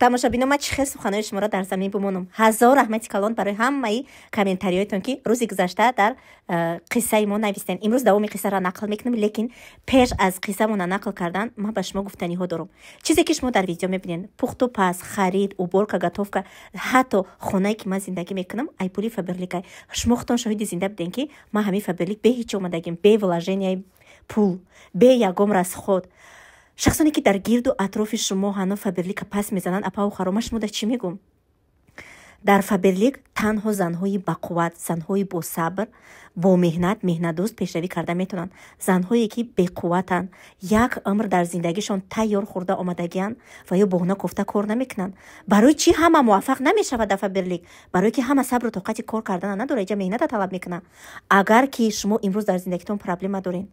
Тамошобино, ман чӣ хел суханои шуморо дар замин бимонам? Ҳазор раҳмати калон барои ҳамаи комментариҳоятон, ки рӯзи гузашта дар қиссаи мо навистен. Имрӯз давоми қиссаро нақл мекунем, лекин пеш аз қиссамона нақл кардан ман ба шумо гуфтаниҳо дорам. Чизе ки шумо дар видео мебинед: пухту паз, харид, уборка, готовка, ҳатто хонае ки ман зиндагӣ мекунам, ай пули Фаберликай. Шумо худтон шоҳиди зинда будем, ки ман ҳамин Фаберлик бе ҳеҷ омадагим, бе вложения пул, бе ягон расход. Шахсоне ки дар гирду атрофи шумо ҳано Фаберлика пас мезананд, апаву харо, ман шумо дар чӣ мегӯм? Дар Фаберлик танҳо занҳои бақувват, занҳои босабр, бо меҳнат, меҳнатдӯст пешравӣ карда метавонанд. Занҳое ки беқувватанд, як умр дар зиндагишон тайёр хӯрда омадагианд ва ё боҳна кофта кор намекунанд. Барои чӣ ҳама муваффақ намешавад дар Фаберлик? Барое ки ҳама сабру тоқати кор кардана надорад, иҷа меҳната талаб мекунад. Агар ки шумо имрӯз дар зиндагитон проблема доред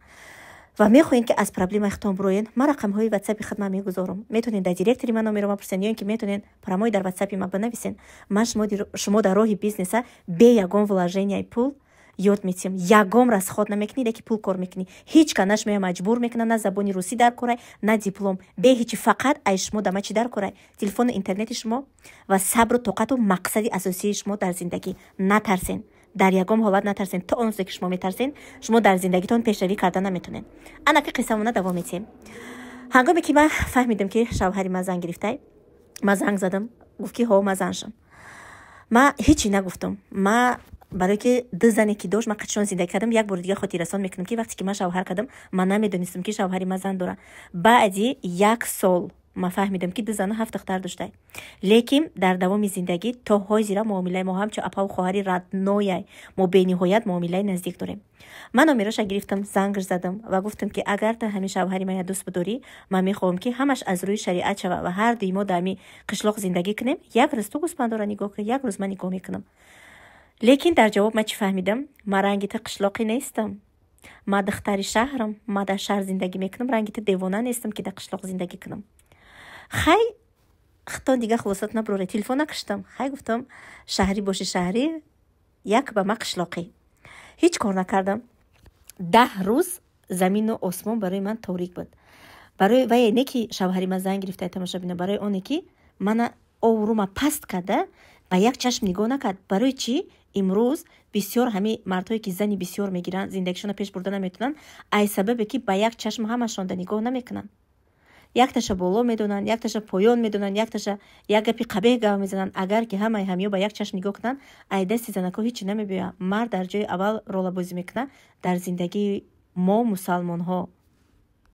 ва мехоҳем, ки аз проблемаи худтон бироед, ман рақамҳои ватсапи худ ман мегузорам. Метавонед дар директори ман номеро мапурсен ё ин ки метавонед прямой дар ватсапи ман бинависен. Ман шумо дар роҳи бизнеса бе ягон вложения пул ёд метиҳам. Ягон расход намекунӣ, леки пул кор мекунӣ. Ҳеҷ ка на шумоя маҷбур мекунад, на забони русӣ дар корай, на диплом. Бе ҳечи, фақат ай шумо дама чӣ дар корай? Телефону интернети шумо ва сабру тоқату мақсади асосии шумо дар зиндагӣ. Натарсен, дар ягон ҳолат натарсен. То он рӯзе ки шумо метарсен, шумо дар зиндагитон пешравӣ карда наметонед. Анаки қиссамона давом метиҳем. Ҳангоме ки ман фаҳмидам, ки шавҳари ман зан гирифтай, ман занг задам, гуфт, ки ҳо, ман зан шам. Ман ҳечи нагуфтам. Ман барое ки ду зане ки дошт, ман қачон зиндагӣ кардам. Як бори дига хотиррасон мекунам, ки вақте ки ман шавҳар кардам, ман намедонистам, ки шавҳари ман зан дорад. Баъди як сол ман фаҳмидам, ки ду зану ҳафт духтар доштай. Лекин дар давоми зиндагӣ то ҳозира муомилаи мо ҳамчун апаву хоҳари родной ай, мо бениҳоят муомилаи наздик дорем. Ман номероша гирифтам, зангш задам ва гуфтам, ки агар ту ҳамин шавҳари мая дӯст бидорӣ, ман мехоҳам, ки ҳамаш аз рӯи шариат шава ва ҳар дуи мо дар ҳамин қишлоқ зиндагӣ кунем. Як рӯз ту гӯспандора нигоҳ кун, як рӯз ман нигоҳ мекунам. Лекин дар ҷавоб ман чӣ фаҳмидам? Ман ранги ту қишлоқӣ нестам, ман духтари шаҳрам, ман дар шаҳр зиндагӣ мекунам, ранги ту девона нестам, ки дар қишлоқ зиндагӣ кунам. Хай, хитон дига хулосат набуроре, телефон накуштам. Хай, гуфтам, шаҳрӣ боши шаҳрӣ, як ба ма қишлоқӣ. Ҳеҷ кор накардам. 10 рӯз замину осмон барои ман торик буд. Барои вае не ки шавҳари ман занг гирифта, тамошобина, барои оне ки мана обрӯма паст карда, ба як чашм нигоҳ накард. Барои чӣ имрӯз бисёр ҳамин мардҳое ки зани бисёр мегиранд, зиндагишонро пеш бурда наметавонанд? Ай сабабе ки ба як чашм ҳамашонда нигоҳ намекунанд. Якташа боло медонанд, якташа поён медонанд, якташа як гапи қабеҳ гап мезананд. Агар ки ҳамаи ҳамиё ба як чашм нигоҳ кунанд, ай дасти занако ҳечи намебиёяд. Мард дар ҷои аввал ролабозӣ мекунад дар зиндагии мо мусалмонҳо.